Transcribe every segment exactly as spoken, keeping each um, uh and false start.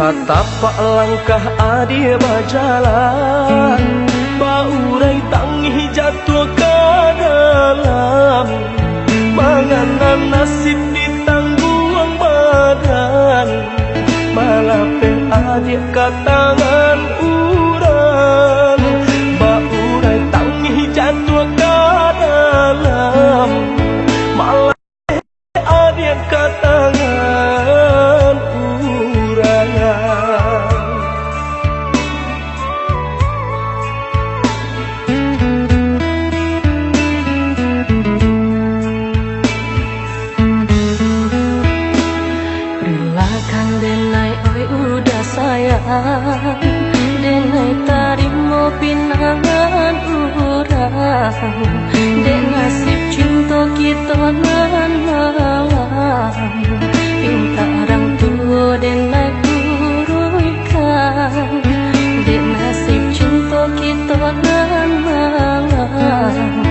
Satapak langkah adiak bajalan, baurai tangih jatuah ka dalam. Mangana nasib ditangguang badan, malapeh adiak ka tangan urang. Baurai tangih jatuah ka dalam, malah adiak ka tangan urang. Rilakan denai, oi uda sayang, denai tarimo pinangan urang. Dek nasib cinto kito nan malang, pintak urang tuo denai turuikan. Dek nasib cinto kito nan malang,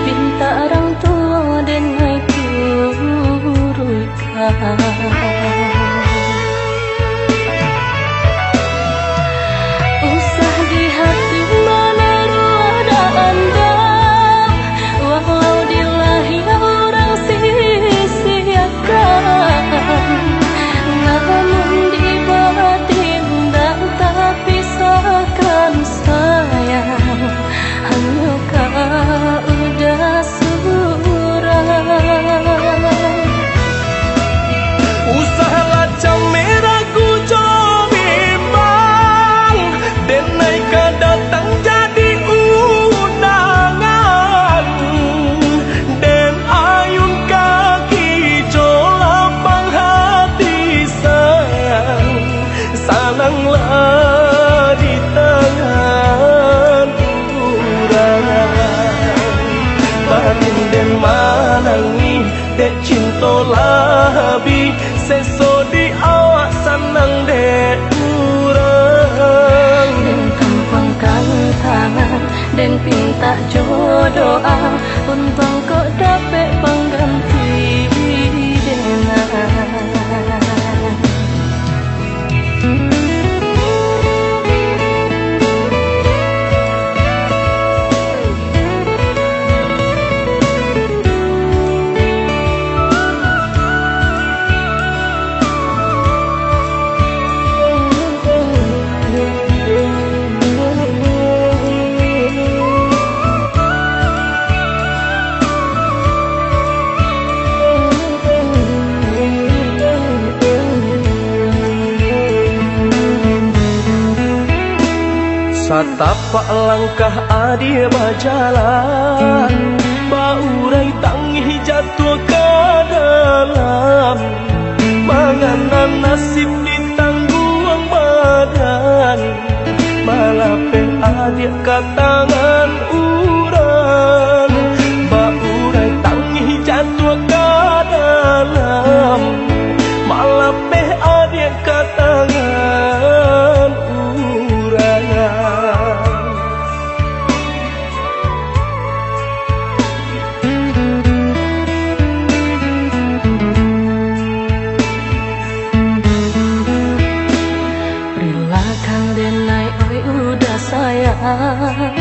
pintak urang tuo denai turuikan. Usah di hati manaruah dek andam, walau di lahia urang sia-siakan, namun di batin ndak tapisahkan sayang. Hanyo ka uda surang. Usahlah cameh ragu jo bimbang, denai ka datang jadi undangan. Den ayun kaki jo lapang hati sayang, sananglah di tangan urang. Batin den manangih, dek cinto lah abih, seso di awak sanang dek urang. Den kampuangkan tangan, den pintak jo doa, untuang kok dapek pangganti denai. Satapak langkah adiak bajalan, baurai tangih jatuah ka dalam. Mangana nasib ditangguang badan, malapeh adiak ka tangan urang. Baurai tangih jatuah ka dalam, malapeh adiak ka tangan urang. Rilakan denai, oi uda sayang,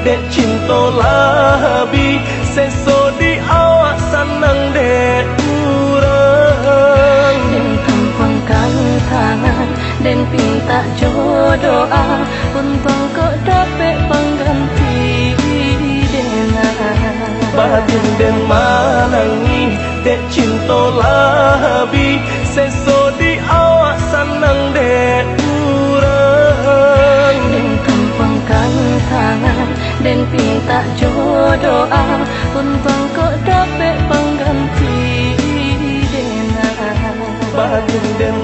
Dek cinto lah habih, seso di awak sanang dek urang. Den tampuangkan tangan, den pintak jo doa, untuang kok dapek pangganti den. Batin den manangih, dek cinto lah habih, seso di awak sanang dek urang. Den tampuangkan tangan, den pintak jo doa, untuang kok dapek pangganti den. Batin den